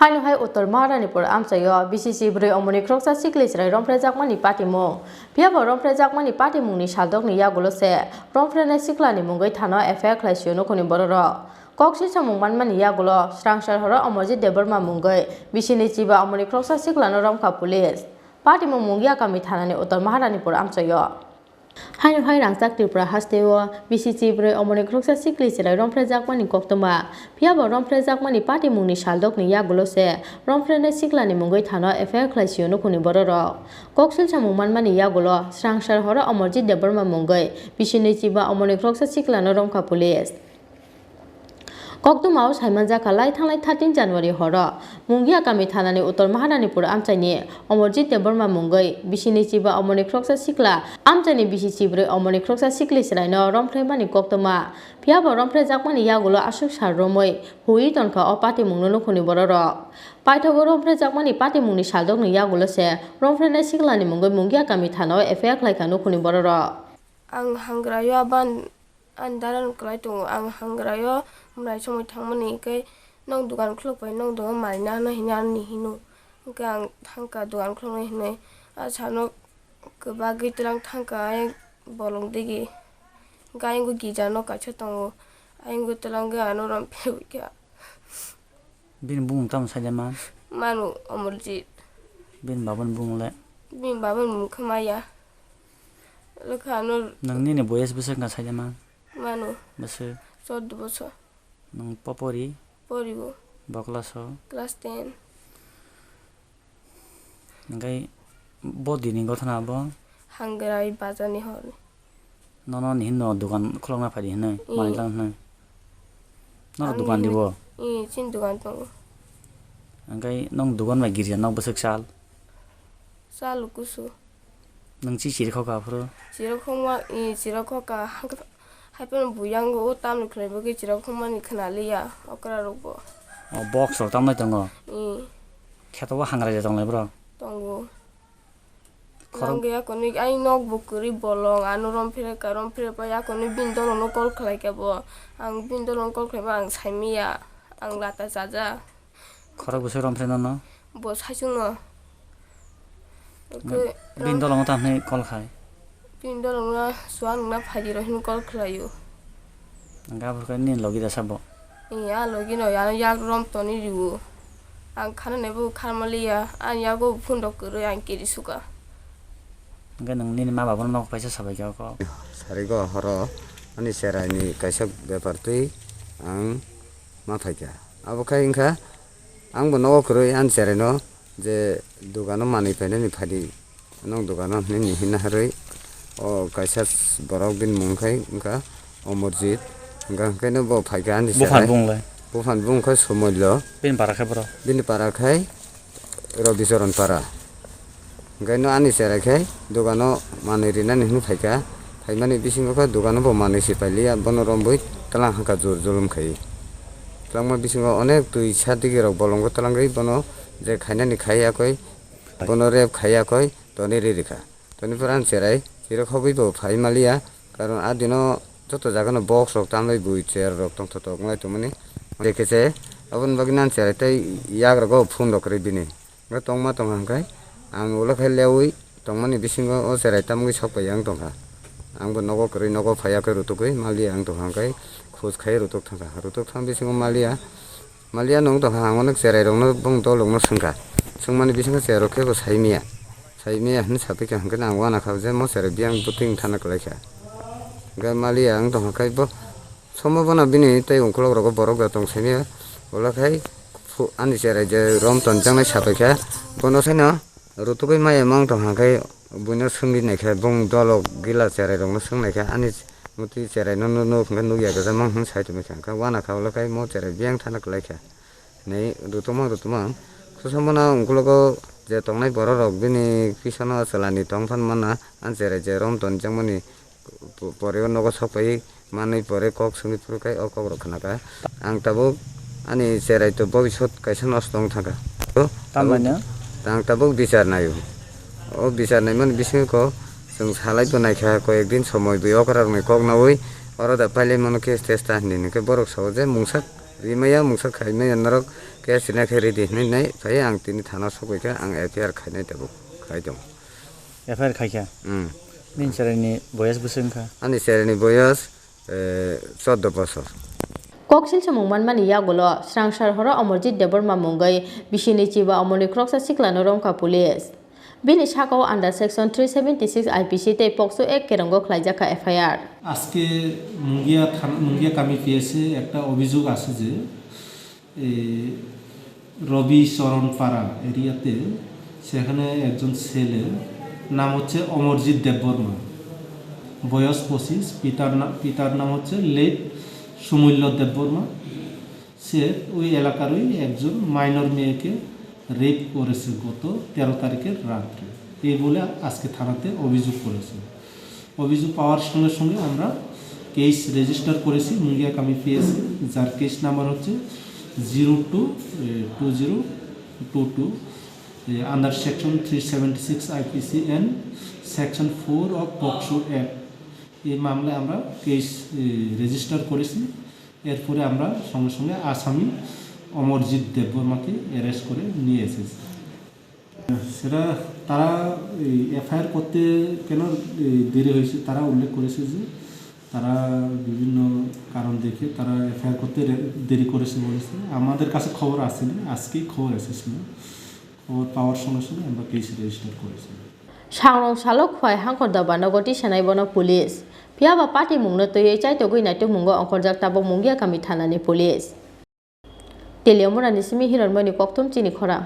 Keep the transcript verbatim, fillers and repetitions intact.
Haino hai Uttor Maharanipur amchaio B C C bwrwi omoni khoroksa sikli chwrai romphrejakmani patimung. Phiyaba romphrejakmani patimungni saldokni yagulo se romphrenai siklani mungwi thano F I R khlaisio nukhungni bororok. Kok silsamung manmani yagulo Srangsar horo Omorjit Debbarma mungwi bisini chiba omoni khoroksa siklano romkha police. Patimung Mungia kami thanani Uttor Maharanipur amchaio. Haino hai rangchak Tripura hasteo B C C bwrwi omoni khoroksa sikli chwrai romphrejakmani koktwma. Phiyaba romphrejakmani patimungni saldokni yagulo se romphrenai siklani mungwi thano F I R khlaisio nukhungni bororok. Kok silsamung manmani yagulo Srangsar horo Omorjit Debbarma mungwi bisini chiba omoni khoroksa siklano romkha police. Koktwmao saimanjakha lai thanglai thirteen January horo Mungia kami thanani Uttor Maharanipur amchaini Omorjit Debbarma mungwi bisini chiba omoni khoroksa sikla amchaini bisi chibrwi omoni khoroksa sikli chwraino romphreimani koktwma. Phiyaba romphrejakmani yagulo aswk sal romwi huiwi tonkha o patimungno nukhungni bororok. Paithago romphrejakmani patimungni saldokni yagulo se romphrenai siklani mungwi Mungia kami thanao F I R khlaikha nukhungni bororok. Ang hangraio aban Ani dara no kwlai tongo, ang hangraio mwrai somoi thangmani, hwnkhe nok dogan khuluk pai, nok dogan manwi nano hinwi ani hino. Hwnkhe ang thangkha dogan khuluknai hinwi, a sano kwbagwi twlang thangkha ayang bolong digi. Hwnkhe ayang gija no kaisa tongo, ayang twlang gwi ano rom phirwi kha. Bini bumung tamo saida man? Manu Omorjit. Bini babani bumung le? Bini babani bumung khe maya. Lekha ano. Nang nini boyes bwswk wngkha saida man? Manu. Bwswk? Chordo bosor. Nang popori? Poribo. Bo class o? Class ten. Hingke bo dini gothana bo? Hangrai bazar ni hor. Nono ni hinno dogan khulokna phai di hinwi, mm, manwi lang hinwi. Noro dogan di bo? Ih, chini dogan tongo. Hingke nong dogan bai girja nok bwswk sal? Sal kusu. Nong chi chiri khokha aphuru? Chiri khokma, ih, chiri khokha, hingke haiphano buyang o tamni khlai bagwi chiri khokmani khna liya, okra rok bo. O box rok tamnai tongo? Ih. Kheto bo hangrai tong lai bro? Tongo. Khorok- Langya kwnwi ai nok bo kwrwi bolong, ano rom phire ka, rom phire pai, a kwnwi bini dolong no call khlai khe bo. Ang bini dolong call khlai ba ang sai manya, ang lata chaja. Khorok bwswk rom phire nono? Bo saichung no. Bini dolong no tamo hwnwi call khai? Bini dolong no suan wngna phaidi rok hwnwi call khlai o. Hingke aphuru khe nini logi da sabo? Ee, a logi no ano yak rom toni riwo. Ang khana nebo kharma liya, ani yago phone rok kwrwi ang kiri suka. Hingke nwng nini ma babono nok paisa sabai kha kok? Sarigo horo ani cherai ni kaisa bepar twi ang ma phaikha. Abo khai wngkha ang bo nogo kwrwi ani cherai no je dogano manwi painani phaidi. Nwng dogano hinwi ni hinna harwi o kaisa borok bini mung khai wngkha Omorjit. Hingkha hingkhe no bo phaikha ani cherai. Buphang bung lai? Buphang bung khai Somolyo. Bini para khai boro? Bini para khai Robichoron para. Hingkhe no ani cherai khai dogano manwi rinani hinwi phaikha. Phaimani bisingo khe dogano bo manwi se pailiya, bono romwi twlang hangkha jur julum khai. Twlangma bisingo onek twi sa digi rok bolongo twlangwi bono je khainani khai yakwi. Bono rep khai yakwi toni ri rikha. Toni pore ani cherai chirok hogwi bo phai maliya, karon a dino joto jaga no box rok tamlai bui chair rok tongthotok wnglai tongmani. Hwnkhe se aboni bagwi ani cherai tei yak rogo phone rok kwrwi bini. Hwnkhe tongma tongkha hwnkhe ang ulo khe lewi tongmani bisingo o cherai tamgwi sok pai ang tongkha. Ang bo nogo kwrwi nogo phai yakwi rutugwi maliya ang tongkha hwnkhe khoj khai rutuk thangkha. Rutuk thang bisingo maliya. Maliya nwng tongkha ang onek cherai rokno bong dol rokno swngkha. Swngmani bisingo cherai rok khe bo sai maya. Sai maya hinwi sapikha hwnkhe ang uanakha je mo cherai biyang bwtwi wngthana kwlaikha. Hwnkhe maliya wng tongkha khe bo somo bono bini tei ungkulok rogo borok da tong sai maya. Ulo khai phu-, ani cherai je rom tonjaknai sapaikha bono saino. Rutugwi maya mang tong hwnkhe buino swngwi naikhe, bong dolok gila cherai rokno swng naikhe, ani motwi cherai no nuk hwnkhe nukya kwchangma hwn sai tongwi kha, hwnkhe uanakha ulo khai mo cherai biyang thana kwlaikha hinwi rutuma rutuma. Khusomano ungkulugo je tongnai borok rok bini kisa no chwla ni tong phan mana, ani cherai je rom tonjakmani. Pore o nogo sok pai manwi pore kok swngwi phuru khe o kok rok khna kha. Ang tabuk ani cherai to bobisot kaisa nosto wng thang kha. Tamni tabuk no? Ang tabuk bichar nai o. O bichar nai mani bisingo chwng salai bo nai kha, koyek din somoi bui okra rok ni kok naui oro da pailai mano case testa hinwi, hwnkhe borok sao je mungsa Rimaya mungsa khaimaya norok khe sina khe ready hinwi nai phai ang tini thana sokbai kha ang F I R khainai tabuk khai tongo. F I R khaikha. Hmm. Nini cheraini boyas bwswk wngkha? Ani cheraini boyas, eh, chordo bosor. Koksil samung manmani yagulo, Srangsar horo Omorjit Debbarma mungwi bisini chiba omorni khoroksa siklano romkha police. Bini sakao under section three seventy six I P C tei pokso ek kerongo khlaijakha F I R. আজকে মুঙ্গিয়া থানা, মুঙ্গিয়া কামি পিএসে একটা অভিযোগ আছে যে এই রবি চরণ পাড়া এরিয়াতে সেখানে একজন ছেলে নাম হচ্ছে অমরজিৎ দেববর্মা, বয়স পঁচিশ, পিতার না-, পিতার নাম হচ্ছে লেট সুমূল্য দেববর্মা। সে ওই এলাকারই একজন মাইনর মেয়েকে রেপ করেছে গত তেরো তারিখের রাত্রে, এই বলে আজকে থানাতে অভিযোগ করেছে। অভিযোগ পাওয়ার সঙ্গে সঙ্গে আমরা কেস রেজিস্টার করেছি মুঙ্গিয়া কামি পিএসে, যার কেস নাম্বার হচ্ছে zero two two zero two two, under section three seventy six I P C and section four of POCSO Act। এই মামলায় আমরা কেস রেজিস্টার করেছি। এরপরে আমরা সঙ্গে সঙ্গে আসামি অমরজিৎ দেববর্মাকে অ্যারেস্ট করে নিয়ে এসেছি। সেটা তারা এই এফআইআর করতে কেন এই দেরি হয়েছে, তারা উল্লেখ করেছে যে তারা বিভিন্ন কারণ দেখে তারা এফআইআর করতে রে-, দেরি করেছে বলেছে। আমাদের কাছে খবর আসেনি, আজকেই খবর এসেছিল। খবর পাওয়ার সঙ্গে সঙ্গে আমরা কেস রেজিস্টার করেছি। Sangrong salo khwai hangkor doba nogo tisanai bono police. Phiya ba patimungno twiwi chaitogwi naitukmungo ongkhorjak tabuk Mungia kami thanani police. Teliamurani simi Hironmoni kokthum chini khorang.